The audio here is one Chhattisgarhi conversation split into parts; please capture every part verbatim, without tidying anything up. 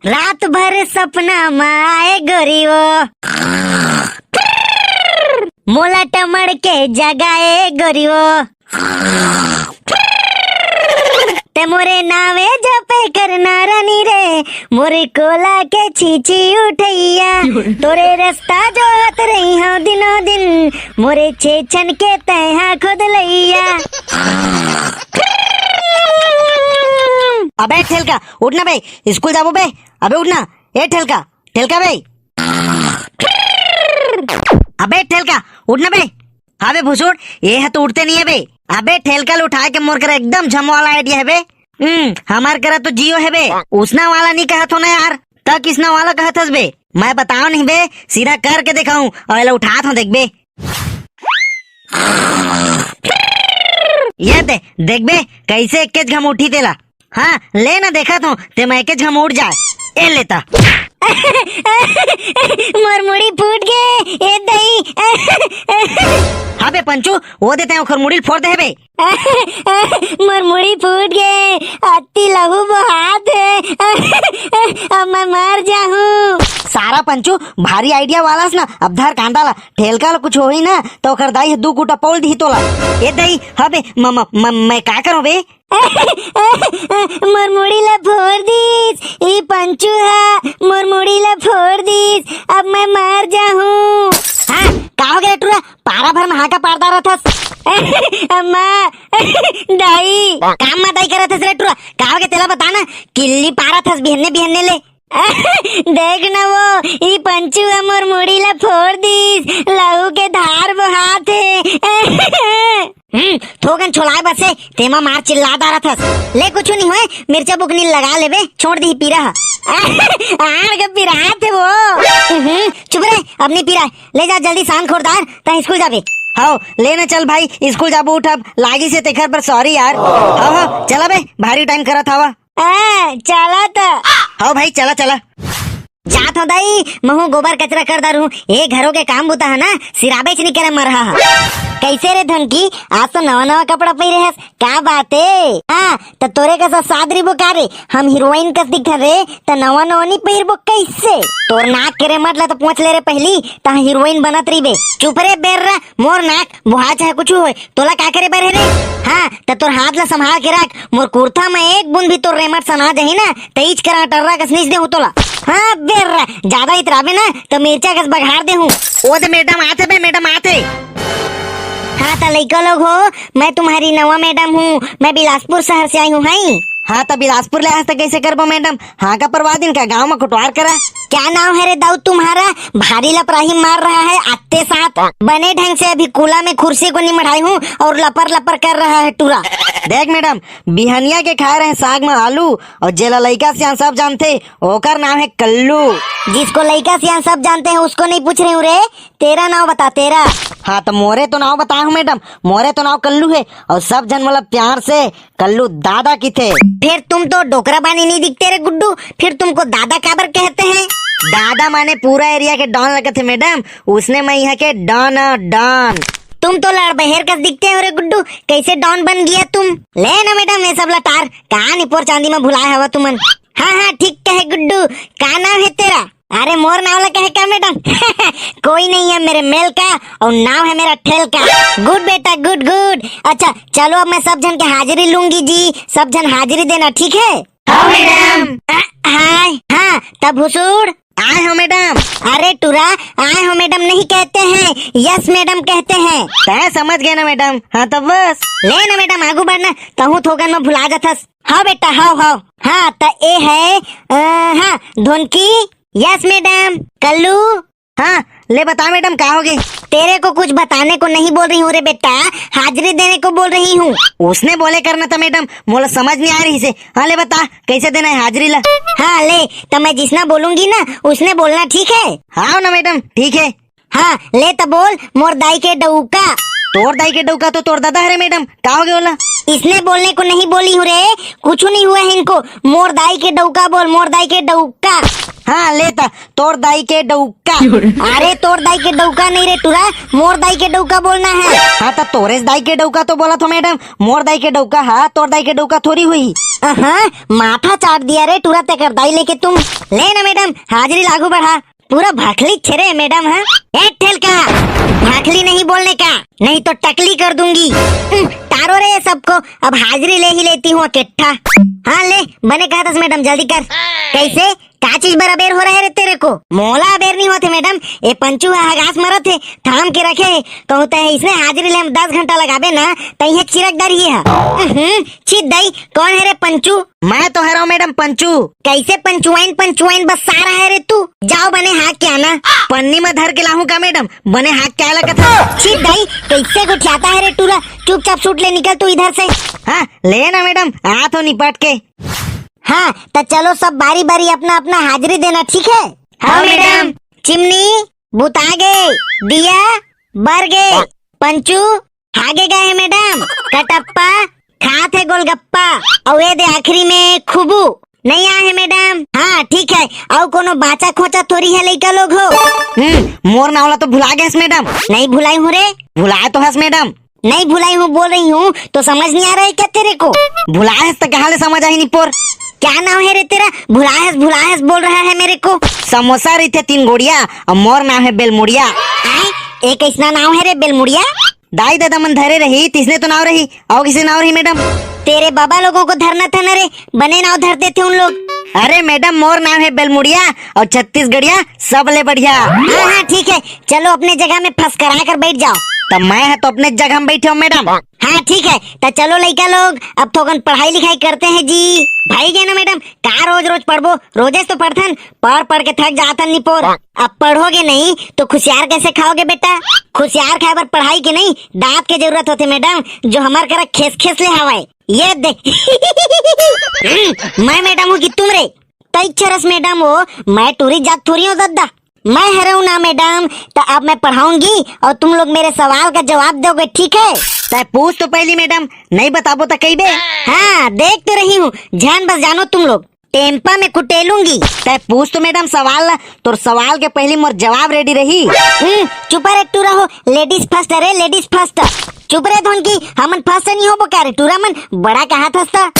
रात भर सपना म आए गोरी वो, मोला टमड़ के जगाए गोरी वो। ते मोरे नावे जपे करना रानी रे, मोरे कोला के छीछी उठैया। तोरे रास्ता जोहत रही हूँ दिनों दिन, मोरे छेछन के तैहा खुद लैया। अबे ठेलका, उठ ना बे, स्कूल जाबो बे। अबे उठ ना, ए ठेलका, ठेलका बे। अबे ठेलका, उठ ना बे। हाँ बे भुसुड़, ये ह तो उठते नहीं है बे। अबे ठेलका ल उठाए के मोर करा एकदम झम वाला आइडिया है बे। हम्म, हमार करा तो जियो है बे। उसना वाला नहीं कहत हो ना यार, त किसना वाला कहत हस बे? मैं बताओ नहीं बे, सीधा करके दिखाऊं और एला उठात हूँ, देख बे। ये दे, देख बे, कैसे एकेच घम उठी तेला। हाँ, ले ना, देखत हूँ, ते मैं एकेच घम उठ जाए। ए लेता। मोर मुड़ी फूट गे, ए दई। हाँ बे पंचू, वो देते हैं, ओखर मुड़ी ल फोड़ दे बे। मोर मुड़ी फूट गे, अत्ती लहू बोहात हे। अब मैं मर जाहूँ। सारा पंचू, भारी आइडिया वाला हस ना, अब धर कांदा ला, ठेलका ला कुछ होही ना, तो ओकर दाई ह दू कूटा पौल दिही तोला। ए दाई, हाँ बे, म-, म-, म-, मैं का करूँ बे? मोर मुड़ी ला फोड़ दीस, ई पंचू हा, मोर मुड़ी ला फोड़ दीस, अब मैं मर जाहूँ। हाँ, का हो गया टुरा? पारा भर में हाका पारदा रहथस। अम्मा, दाई। काम मा दाई करत हस रे टुरा? का हो गया तेला बता ना, किल्ली पारत हस बिहन्ने बिहन्ने ले। देख ना वो, ई पंचू ह मोर मुड़ी ला फोड़ दीस, लहू के धार बोहात हे। हम्म, थोकन छोलाए बसे, तेमा मार चिल्ला डारत हस। ले कुछु नहीं होए, मिर्चा बुकनी लगा लेबे, छोड़ दी पीरा ह। आड़ के पिरात हे वो। हम्म, चुप रे, अब नहीं पिराए। ले जा जल्दी सान खोरदार, तैं स्कूल जाबे। हव, ले ना चल भाई, स्कूल जाबो, उठ अब, लागी से तेखर बर सॉरी यार। हव, हव, चला बे, भारी टाइम करत हवा। हाँ, चला त। हव भाई, चला, चला। जात हूँ दाई, महू गोबर कचरा कर डारूँ। ए घरों के काम बुता है ना, सिराबेच नहीं करे मरहा है। कैसे रे धनकी, आज तो नवा नवा कपड़ा पहिरे हस, का बात है? हाँ, त तोरे कस सादरी बुका रे, हम हीरोइन कस दिखन रे, त नवा नवा नहीं पहिरबो कैसे? तोर नाक के रेमट ला तो पोंछ ले रे पहली, त हीरोइन बनत रहिबे। चुप रे बेर्रा, मोर नाक बोहा चाहे कुछ होए, तोला का करे बर हे रे? हाँ, त तोर हाथ ला संभाल के रख, मोर कुर्ता में एक बूंद भी तोर रेमट सना जाही ना, त इच करा टर्रा कस नीच देहूं तोला। हाँ, बेर्रा, ज्यादा इतराबे ना, त मिर्चा कस बघार देहूं। ओ दे मैडम आथे बे, मैडम आथे। हाँ, त लइका लोग हो, मैं तुम्हारी नवा मैडम हूँ, मैं बिलासपुर शहर से आई हूँ, हाई। हाँ, त बिलासपुर ले आए हस त कैसे करबो मैडम? हाँ का परवा दिन का गाँव में कोटवार करा। क्या नाम है रे दाऊ तुम्हारा? भारी लपराही मार रहा है आते साथ। बने ढंग से अभी कूला में कुर्सी को निमड़ाई हूँ और लपर लपर कर रहा है टूरा। देख मैडम, बिहनिया के खाए रहे साग में आलू, और जेला लइका सियान सब जानथे, ओकर नाम है कल्लू। जिसको लइका सियान सब जानते हैं, उसको नहीं पूछ रही हूँ रे, तेरा नाम बता, तेरा। हाँ, त मोरे तो नाम बताए हूँ मैडम, मोरे तो नाम कल्लू है, और सब झन मोला प्यार से कल्लू दादा किथे। फिर तुम तो डोकरा बानी नहीं दिखते रे गुड्डू, फिर तुमको दादा काबर कहते हैं? दादा माने पूरा एरिया के डॉन लगत है मैडम, उसने मैं यहाँ के डॉन, डॉन। तुम तो लड़बहेर कस दिखते हो रे गुड्डू, कैसे डॉन बन गया तुम? ले ना मैडम, ये सब लटार कहानी पोर चांदी में भुलाए हवा तुमन। हाँ, हाँ, ठीक कहे गुड्डू, का नाम है तेरा? अरे मोर नाव ला कहे का मैडम? कोई नहीं है मेरे मेल का, और नाव है मेरा ठेल का। गुड बेटा, गुड, गुड। अच्छा चलो, अब मैं सब झन के हाजिरी लूंगी जी, सब झन हाजिरी देना, ठीक है? हाँ मैडम। अ, हाय। हाँ, तब हुसूड़। आए हो मैडम। अरे टुरा, आए हो मैडम नहीं कहते हैं, यस मैडम कहते हैं। तय समझ गए ना मैडम? हाँ तो बस। ले ना मैडम, आगू बढ़ना, तहूँ थोकन में भुला जाथस। हाँ बेटा, हाँ, हाँ। हाँ, त ए है, अ, हाँ, धोनकी। Yes madam. कल्लू। हाँ, ले बता मैडम, का हो गए? तेरे को कुछ बताने को नहीं बोल रही हूँ रे बेटा, हाजिरी देने को बोल रही हूँ। उसने बोले करना था मैडम, मोला समझ नहीं आ रही से। हाँ, ले बता, कैसे देना है हाजिरी ला? हाँ, ले, तो मैं जिसना बोलूंगी ना, उसने बोलना, ठीक है? हाँ ना मैडम, ठीक है। हाँ, ले त बोल, मोर दाई के डउका। तोर दाई के डउका तो तोर दादा हरे मैडम, का हो गए ओला? इसने बोलने को नहीं बोली हूँ रे, कुछ नहीं हुआ है इनको। मोर दाई के डउका बोल, मोर दाई के डउका। हाँ, ले त, तोर दाई के डौका। अरे, तोर दाई के डौका नहीं रे टूरा, मोर दाई के डौका बोलना है। हाँ, त तोरेस दाई के डौका तो बोलत हों मैडम, मोर दाई के डौका हा, तोर दाई के डौका थोड़ी होही। अहाँ, माथा चाट दिया रे टूरा तेकर दाई लेके तुम। ले ना मैडम, हाजिरी ल आगू बढ़ा। पूरा भाखली छेरे मैडम, हाँ? ए ठेलका, भाखली नहीं बोलने का, नहीं तो टकली कर दूंगी। उम, तारो रे ये सबको, अब हाजिरी ले ही लेती हूँ अकेट्ठा। हाँ ले, बने कहत हस मैडम, जल्दी कर। कैसे? का चीज बर अबेर हो रहे रे तेरे को? मोला अबेर नहीं होते मैडम, ए पंचू हा हगास मरत हे, थाम के रखे हे। कहूँ तैं इसने हाजिरी ले हम दस घंटा लगाबे ना, तैं हे चिरक डरही हा। उहुं, छी दई, कौन है रे पंचू? मैं तो हरव मैडम पंचू। कैसे पंचुआइन पंचुआइन बस सारा है रे तू? जाओ बने हाथ के आना। पन्नी में धर के लाहूं का मैडम? बने हाथ के आला कथा। छी दई, कैसे गोठियाता है रे टूरा? चुपचाप सूट ले निकल तू इधर से। हाँ, ले ना मैडम, आ तो निपट के। हाँ, त चलो सब बारी बारी अपना अपना हाजिरी देना, ठीक है? हाँ, मैडम। चिमनी बुता गे, दिया बर गे, पंचू हागे गए है मैडम, कटप्पा खात है गोलगप्पा, अउ ये दे आखिरी में खुबू नहीं आए है मैडम। हाँ ठीक है, अउ कोनो बाचा खोचा थोड़ी है लइका लोग हो। हम्म, मोर नाव ला तो भुला गए मैडम। नहीं भुलाई हूँ रे। भुलाए तो हस मैडम। नहीं भुलाई हूँ बोल रही हूँ, तो समझ नहीं आ रहा है क्या तेरे को? भुलाए हस तो कहाँ ले समझ आही निपोर? क्या नाम है रे तेरा? भुलाए हस, भुलाए हस बोल रहा है मेरे को। समोसा रही थे तीन गोड़िया, और मोर नाम है बेलमुड़िया। आय, एक ऐसना नाम है रे बेलमुड़िया। दाई ददा मन धरे रही, तिसने तो नाव रही, अउ किसे नाव रही मैडम? तेरे बाबा लोगों को धरना था ना रे, बने नाव धर देते उन लोग। अरे मैडम, मोर नाव है बेलमुड़िया और छत्तीसगढ़िया सबले बढ़िया। हाँ, हाँ, ठीक है, चलो अपने जगह में फसकरा कर बैठ जाओ। तब मैं है तो अपने जगह में बैठे हूँ मैडम। हाँ, ठीक है, तो चलो लइका लोग, अब थोकन पढ़ाई लिखाई करते हैं जी। भाई गे ना मैडम, का रोज रोज पढ़बो, रोजेस तो पढ़थन, पढ़ पढ़ के थक जाथन निपोर। अब पढ़ोगे नहीं तो खुशियार कैसे खाओगे बेटा? खुशियार खाए बर पढ़ाई के नहीं, दांत के जरूरत होथे मैडम, जो हमार करा खेस खेस ले हवाए। ये दे। मैं मैडम हूँ कि तुम रे? तई छरस मैडम हो, मैं टूरी जात थोड़ी हूँ दद्दा। मैं हरऊ ना मैडम, तो अब मैं पढ़ाऊंगी और तुम लोग मेरे सवाल का जवाब दोगे, ठीक है? तय पूछ तो पहली मैडम, नहीं बताबो तो कही बे। हाँ, देख तो रही हूँ, ध्यान बस जानो तुम लोग, टेम्पा में कुटेलूंगी। तय पूछ तो मैडम सवाल ला, तोर सवाल के पहली मोर जवाब रेडी रही। हम्म, चुप रे टूरा हो, ladies first ray, ladies first. चुप रे धोनकी, हमन फर्स्ट नहीं होबो का रे टूरा मन, बड़ा कहा थस त।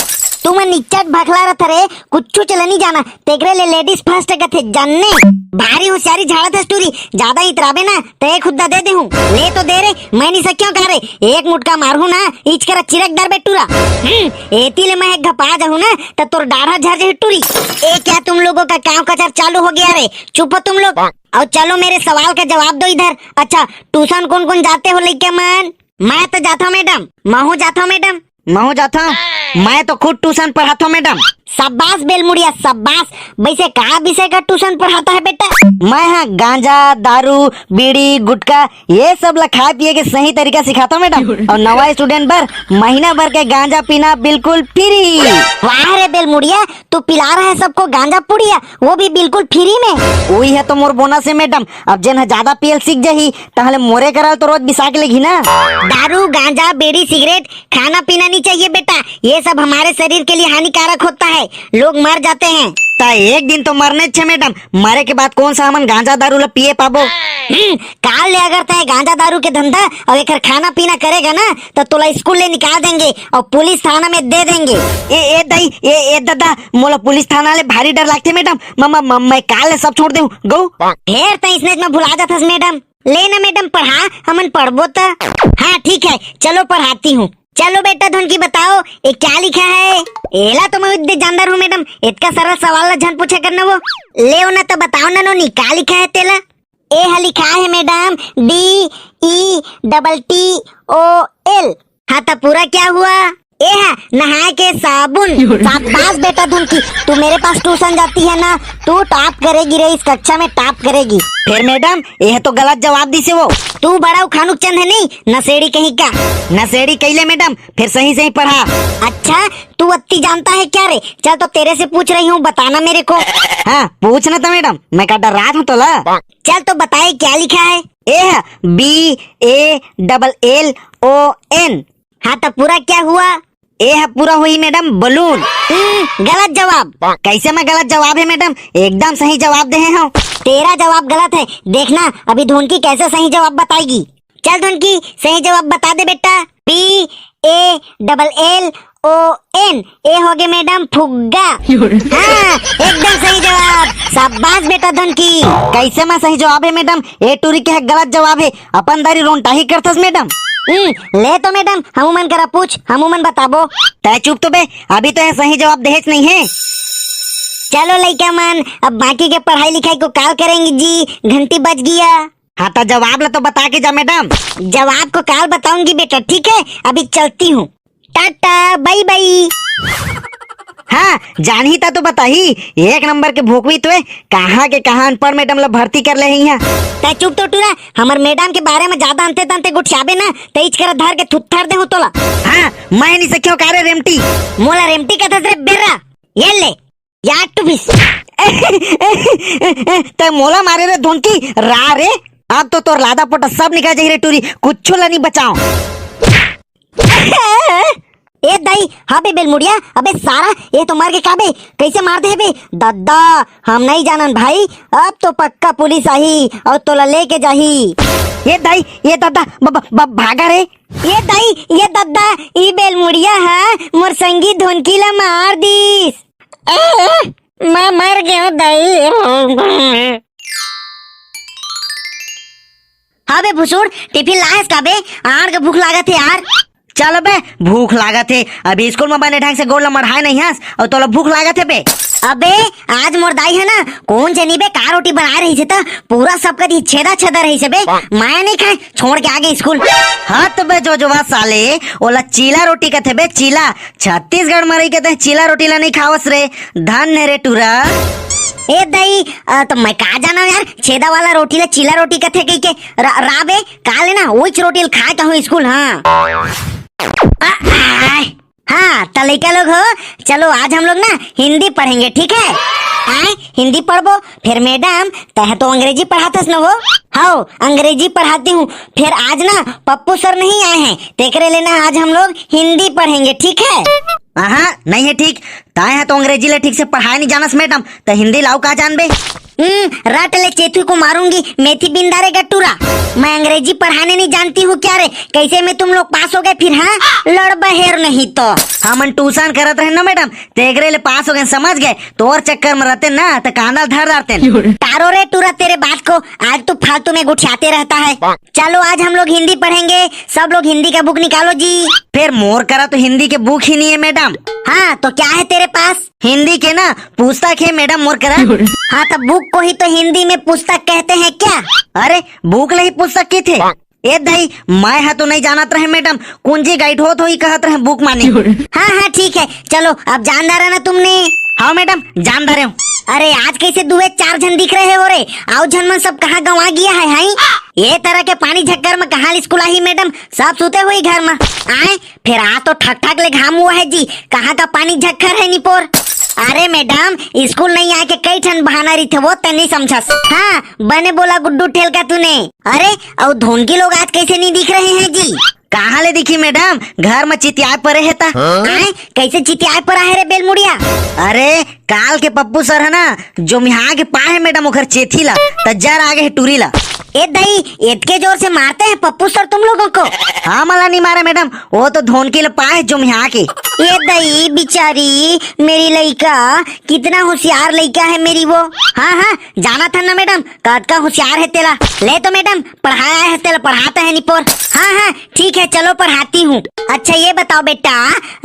तुमन इच्चट भखला रथ रे, कुछ चला नहीं जाना, तेकरे ले लेडीज फर्स्ट कथे जानने। भारी होशियारी झाड़त हस टूरी, ज्यादा इतराबे ना, ते खुद्दा दे दे हूँ। ले तो दे रे, मैं नहीं सक्यों का रे, एक मुटका मारहूँ ना, इचकरा चिरक डर बे टूरा। हम्म, एती ले मैं एक घपा जाहूँ ना, त तोर डाढ़ा झर जाही टूरी। ए क्या तुम लोगों का काम काज चालू हो गया रे? चुप हो तुम लोग। और चलो मेरे सवाल का जवाब दो इधर। अच्छा, ट्यूशन कौन कौन जाते हो लइका मन? मैं तो जाता हूँ मैडम। महू जाता हूँ मैडम। महू जाता हूँ। मैं तो खुद ट्यूशन पढ़ाता हूँ मैडम। शाबाश बेलमुड़िया शाबाश। वैसे का विषय का ट्यूशन पढ़ाता है बेटा? मैं हाँ गांजा, दारू, बीड़ी, गुटखा ये सब ला खाए पिए के सही तरीका सिखाता हूँ मैडम। और नवा स्टूडेंट बर महीना भर के गांजा पीना बिल्कुल फ्री। वाह रे बेलमुड़िया, तू पिला रहा है सबको गांजा पुड़िया, वो भी बिल्कुल फ्री में। वही है तो मोर बोनस है मैडम। अब जेन ह ज्यादा पियल सीख जाही, तहले मोरे करा तो रोज बिसा के लेगी ना। दारू, गांजा, बीड़ी, सिगरेट खाना पीना नहीं चाहिए बेटा, ये सब हमारे शरीर के लिए हानिकारक होता है, लोग मर जाते हैं। ता एक दिन तो मरने छे मैडम, मरे के बाद कौन सा हमन गांजा दारू ला पिए पाबो? हम्म, काल ले अगर तय गांजा दारू के धंधा और एकर खाना पीना करेगा ना, तो तोला स्कूल ले निकाल देंगे और पुलिस थाना में दे देंगे। ए, ए दाई, ए, ए दादा, मोला पुलिस थाना ले भारी डर लागथे मैडम। म-, म-, म-, मैं काल ले सब छोड़ देहूँ, गऊ। फेर तय इसने में भुला जाथस मैडम। ले ना मैडम, पढ़ा, हमन पढ़बो त। हाँ, ठीक है, चलो पढ़ाती हूँ। चलो बेटा धुनकी बताओ, ये क्या लिखा है? एला तो मैं उद्दे जानदार हूँ मैडम, इतका सरल सवाल ला झन पूछा करना वो। ले ना तो बताओ ना नोनी, का लिखा है तेला? ए हा लिखा है madam, D E double T O L. हाँ, तो पूरा क्या हुआ? ए हा नहाए के साबुन। शाबाश बेटा धुनकी, तू मेरे पास ट्यूशन जाती है ना, तू टॉप करेगी रे, इस कक्षा में टॉप करेगी। फिर मैडम, यह तो गलत जवाब दी से वो। तू बड़ा उखानुक चंद है नहीं, नशेड़ी कहीं का। नशेड़ी कैले मैडम, फिर सही सही पढ़ा। अच्छा, तू अत्ती जानता है क्या रे? चल तो तेरे से पूछ रही हूँ, बताना मेरे को। हाँ, पूछना था मैडम, मैं का डर रहा था तोला। चल तो बताए क्या लिखा है? A B A double L O N. हाँ, तो पूरा क्या हुआ? ए ह पूरा होही मैडम, बलून। हम्म, गलत जवाब। कैसे मैं गलत जवाब हे मैडम? एकदम सही जवाब देहे हव। तेरा जवाब गलत हे। देखना अभी धुनकी कैसे सही जवाब बताएगी। चल धुनकी, सही जवाब बता दे बेटा। P A double L O N, ए होगे मैडम फुग्गा। हाँ, एकदम सही जवाब। शाबाश बेटा धुनकी। कैसे मैं सही जवाब हे मैडम? ए टूरी के ह गलत जवाब हे। अपन दारी रोंटाही करथस मैडम। हम्म, ले तो मैडम, हमू मन करा पूछ, हमू मन बताबो। तै चुप तो बे, अभी तो ए सही जवाब देहेच नहीं हे। चलो लइका मन, अब बाकी के पढ़ाई लिखाई को काल करेंगे जी, घंटी बज गया। हाँ, तो जवाब ला तो बता के जा मैडम। जवाब को काल बताऊंगी बेटा, ठीक है, अभी चलती हूँ, टाटा बाय बाय। हाँ, जानही ता तो बताही, एक नंबर के भोकवी तो हे, कहाँ के कहाँ अनपढ़ मैडम ला भर्ती कर ले हे यहाँ। तै चुप तो टूरा, हमर मैडम के बारे में ज्यादा अंते तंते गुठियाबे ना, तै इच करा धर के थुत्थर देहूँ तोला। हाँ, मैं नहीं सकियो का रे रेमटी। मोला रेमटी कथस रे बेर्रा, ये ले, यार तू भी। तै मोला मारे रे धुनकी, रा रे, अब तो तोर लादा पोटा सब निकल जाही रे टूरी, कुछू ला नहीं बचाओ। ए दाई, हाँ बे बेलमुड़िया, अबे सारा, ये तो मर के का बे, कैसे मार दे बे? दद्दा, हम नहीं जानन भाई, अब तो पक्का पुलिस आही और तोला लेके जाही। ये दाई, ये दद्दा, ब-, ब-, ब-, भागा रे। ये दाई, ये दद्दा, ई बेलमुड़िया हा मोर संगी धोनकी ला मार दीस। ए, मैं मर गयो दाई। हाँ बे भुसुड़, टिफिन लायस का बे? आड़ के भूख लागत हे यार। चल बे, भूख लागत हे। अभी स्कूल में बने ढंग से गोड़ ला मढ़ाए नहीं हस और तोला भूख लागत हे बे। अबे, आज मोर दाई हे ना, कोन जनी बे का रोटी बनाए रहिस हे त पूरा सबका दी छेदा छेदा रहिस हे बे। माया नहीं खाए, छोड़ के आगे स्कूल। हाँ त बे जोजवा साले, ओला चीला रोटी कथे बे, चीला। छत्तीसगढ़ में रही के तैं चीला रोटी ला नहीं खावस रे, धन्य रे टूरा। ए दाई, अ, तो मैं का जानव यार, छेदा वाला रोटी ला चीला रोटी कथे कही के। रा, राबे, काले ना उच रोटी ला खाए कहूँ स्कूल, हाँ। आ, आ, हाँ, त लइका लोग हो, चलो आज हम लोग ना हिंदी पढ़ेंगे, ठीक है? आए, हिंदी पढ़बो, फिर मैडम, तह तो अंग्रेजी पढ़ातस न वो? हाओ, अंग्रेजी पढ़ाती हूँ। फिर आज ना पप्पू सर नहीं आए हैं, तेकरे लेना आज हम लोग हिंदी पढ़ेंगे, ठीक है? हाँ, नहीं है ठीक। ताए है तो अंग्रेजी ले ठीक से पढ़ाए नहीं जानस मैडम, तो हिंदी लाओ का जानबे? हम्म, रट ले चेथू को मारूंगी, मेथी बिंदारे गट्टूरा। मैं अंग्रेजी पढ़ाने नहीं जानती हूँ क्या रे? कैसे में तुम लोग पास हो गए फिर, हाँ? लड़ बहेर नहीं तो। हमन ट्यूशन करत रहे ना मैडम, तेगरे ले पास हो गए, समझ गए। तोर चक्कर में रहते ना तो कांदा धर डारते। टारो रे टूरा तेरे बात को, आज तू फालतू में गुठियाते रहता है। चलो आज हम लोग हिंदी पढ़ेंगे, सब लोग हिंदी का बुक निकालो जी। फिर मोर करा तो हिंदी के बुक ही नहीं है मैडम। हाँ तो क्या है तेरे पास? हिंदी के ना पुस्तक है मैडम मोर करा। हाँ तो बुक को ही तो हिंदी में पुस्तक कहते हैं क्या? अरे बुक ले ही पुस्तक की थे। ए दाई, मैं हा तो नहीं जानत रहे मैडम, कुंजी गाइड होत होई कहत रहे बुक माने। हाँ हाँ ठीक है, चलो अब जान डारा ना तुमने। हाँ मैडम, जान डारे हूँ। अरे आज कैसे दुए चार झन दिख रहे हो रे? आओ झन मन सब कहाँ गंवा गया है, हाई? ये तरह के पानी झक्कर में कहाँ स्कूल आही मैडम, सब सुते हुई घर में। आए, फिर आज तो ठक ठक ले घाम हुआ है जी, कहाँ का पानी झक्कर है निपोर? अरे मैडम, स्कूल नहीं आए के कई ठन बहाना रहिथे, वो तै नहीं समझस। हाँ, बने बोला गुड्डू ठेलका तूने। अरे, अउ धोनकी लोग आज कैसे नहीं दिख रहे हैं जी? कहाँ ले दिखी मैडम, घर में चितियाए परे है ता। आए, कैसे चितियाए परा है रे बेलमुड़िया? अरे, काल के पप्पू सर है ना, जो मिहा के पाए है मैडम ओखर चेथी ला, त जर आगे है टूरी ला। ए दई, इतके जोर से मारते हैं पप्पू सर तुम लोगों को? हाँ, मला नहीं मारे मैडम, वो तो धोनकी ला पाए है जो मिहा के। ए दई, बिचारी, मेरी लइका, कितना होशियार लइका है मेरी वो। हाँ, हाँ, जाना था ना मैडम, कतका होशियार है तेला। ले तो मैडम, पढ़ाया है तेला, पढ़ाता है निपोर। हाँ, हाँ, ठीक है, चलो पढ़ाती हूँ। अच्छा ये बताओ बेटा,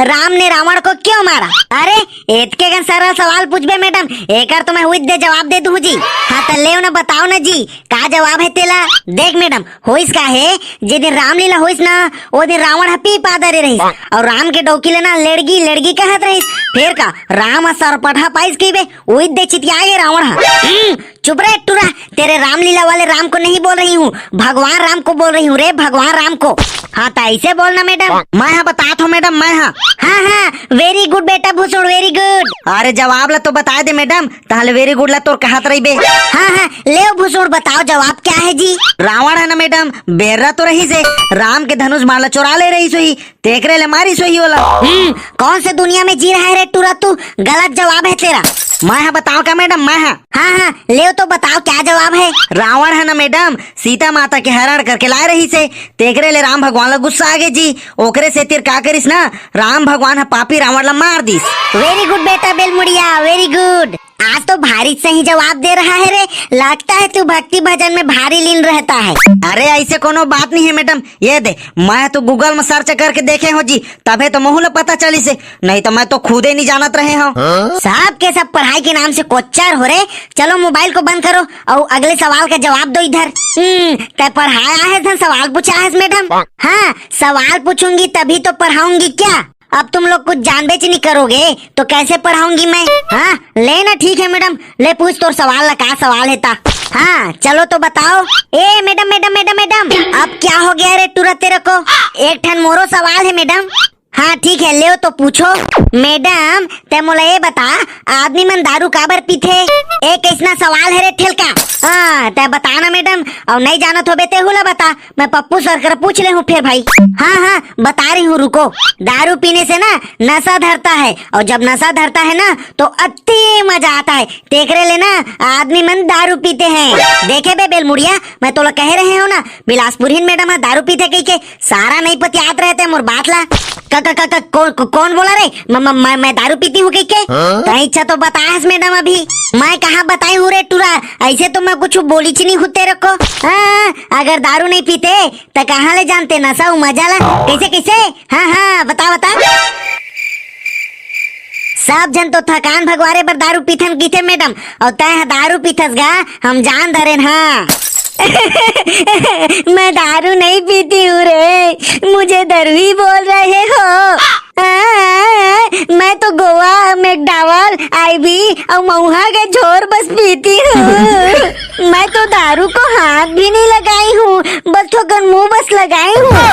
राम ने रावण को क्यों मारा? अरे, एतके कन सरल सवाल पूछबे मैडम, एकर तो मैं हुई दे जवाब दे दूँ जी। हाँ त लेव ना, बताओ ना जी, का जवाब है तेला? देख मैडम, होइस का है, जे दिन रामलीला होइस ना, ओ दिन रावण ह पी पा दरे रहिस, और राम के डौकी ले ना लड़गी लड़गी कहत रहिस। फिर का राम ह सरपटहा पाइस कहिबे, उही दे चितिया गे रावण ह। हम्म, चुप रे टूरा, तेरे रामलीला वाले राम को नहीं बोल रही हूँ, भगवान राम को बोल रही हूँ रे, भगवान राम को। हाँ, त ऐसे बोलना मैडम। मैं हा बतात हूँ मैडम, मैं हा। हाँ हाँ, वेरी गुड बेटा भूसुड़, वेरी गुड। अरे जवाब ला तो बता दे मैडम, ताहले वेरी गुड ला तोर कहत रहिबे। हाँ हाँ, ले भूसुड़, बताओ जवाब क्या है जी? रावण है ना मैडम, बेर्रा तो रहिस हे, राम के धनुष बाण ला चोरा ले रहिस होही, तेकरे ले मारिस होही ओला। हम्म, कौन से दुनिया में जी रहा है रे टूरा तू? गलत जवाब है तेरा। मैं हा बताओ का मैडम, मैं हा। हाँ हाँ, ले तो बताओ क्या जवाब है? रावण है ना मैडम, सीता माता के हरण करके लाए रहिस हे, तेकरे ले राम भगवान ला गुस्सा आ गे जी। ओकरे सेती का करिस ना, राम भगवान हा पापी रावण ला मार दिस। वेरी गुड बेटा बेलमुड़िया, वेरी गुड। आज तो भारी सही जवाब दे रहा है रे, लगता है तू भक्ति भजन में भारी लीन रहता है। अरे ऐसे कोनो बात नहीं है मैडम, ये दे, मैं तो Google में search करके देखे हूँ जी, तभे तो महू ला पता चलिस हे, नहीं तो मैं तो खुदे नहीं जानत रहे हूँ। सब के सब पढ़ाई के नाम से कोच्चर हो रे। चलो मोबाइल को बंद करो और अगले सवाल का जवाब दो इधर। हम्म, तय पढ़ाया है धन सवाल पूछा है मैडम? हाँ, सवाल पूछूंगी तभी तो पढ़ाऊंगी क्या? अब तुम लोग कुछ जानबे च नहीं करोगे तो कैसे पढ़ाऊंगी मैं? हाँ, ले ना, ठीक है मैडम, ले पूछ तोर सवाल ला, का सवाल है ता? हाँ, चलो तो बताओ। ए मैडम, मैडम, मैडम, मैडम, अब क्या हो गया रे टूरा तेरे को? एक ठन मोरो सवाल है मैडम। हाँ ठीक है, ले तो पूछो। मैडम, ते मोला ये बता, आदमी मन दारू काबर पीथे? एक ऐसना सवाल है रे ठेलका। हाँ, ते बता ना मैडम, और नहीं जानत होबे तेहू ला बता। मैं पप्पू सर कर पूछ ले हूँ फिर भाई। हाँ हाँ, बता रही हूँ, रुको। दारू पीने से ना नशा धरता है, और जब नशा धरता है ना तो अति मजा आता है। तेकरे ले ना आदमी मन दारू पीते हैं। देखे बे बेलमुड़िया, मैं तोला कहे रहे हूँ ना, बिलासपुरहीन मैडम हा दारू पीथे कहिके, सारा नहीं पतियात रहते मोर बात ला। क, क, क, क, कौन, कौन बोला रे? म, म, मैं, मैं दारू पीती हूँ कहिके? हाँ? तई इच्छा तो बताहस मैडम अभी। मैं कहाँ बताई हूँ रे टूरा, ऐसे तो मैं कुछ बोली च नहीं हूँ तेरे को। हाँ, अगर दारू नहीं पीते त कहाँ ले जानते नशा उ मजा ला? कैसे, कैसे? हाँ हाँ, बता बता। सब झन तो थकान भगवारे बर दारू पीथन कहिथे मैडम, और तय ह दारू पीथस गा, हम जान धरेन। हाँ। मैं दारू नहीं पीती हूँ रे, मुझे दरुई बोल रहे हो। हाँ, मैं तो गोवा, मैकडॉवल, आईबी और महुआ के झोर बस पीती हूँ। मैं तो दारू को हाथ भी नहीं लगाई हूँ, बस थोकन मुंह बस लगाई हूँ।